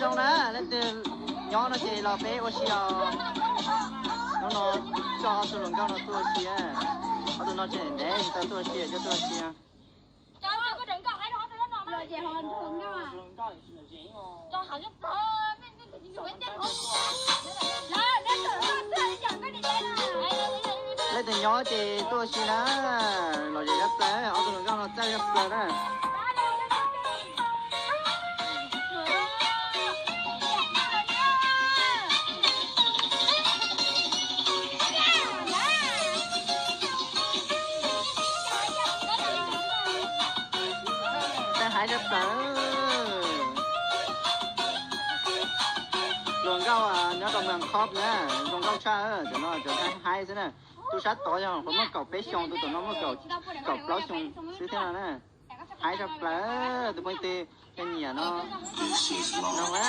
Zoo na, leej twg nyob no ces los peb ua si os. Hnub no coj ob tug hluas nkauj no tuaj ua si. Ob tug no tseem ntev tsis tau tuaj ua si, coj tuaj ua si. Leej twg nyob ces tuaj ua si na, lom zem zaj plaws, ob tug hluas nkauj no txawj zaj plaws na. Txawj haib zaj plaws. Hluas nkauj nyob rau Moos Khov na, zoo nkauj tshaj, cov no cov haib xwb na. Tus sab tod yog qhov muaj kaum peb xyoo, tus tom no muaj kaum plaub xyoo xwb thiab no na. Haib zaj plaws, tus phooj ywg twg nyiam no noog na.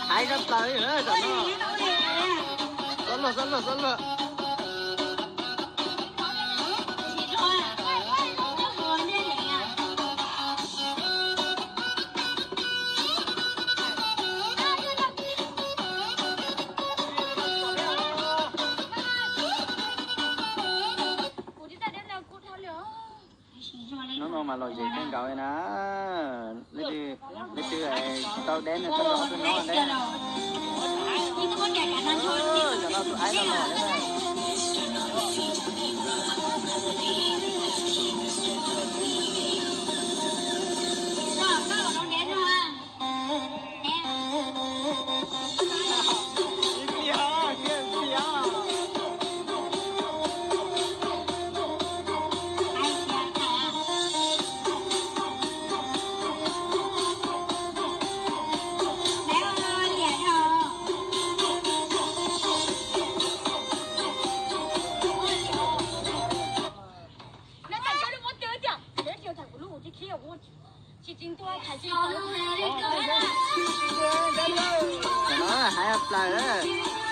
Haib zaj plaws tam no. Xob luag, xob luag, xob luag. Hnub no mas lom zem kawg nkaus li na. Leej twg, leej twg tsis tau deb no coj ob tug no deb. Cov no tus aib no los. Cov no haib plaws.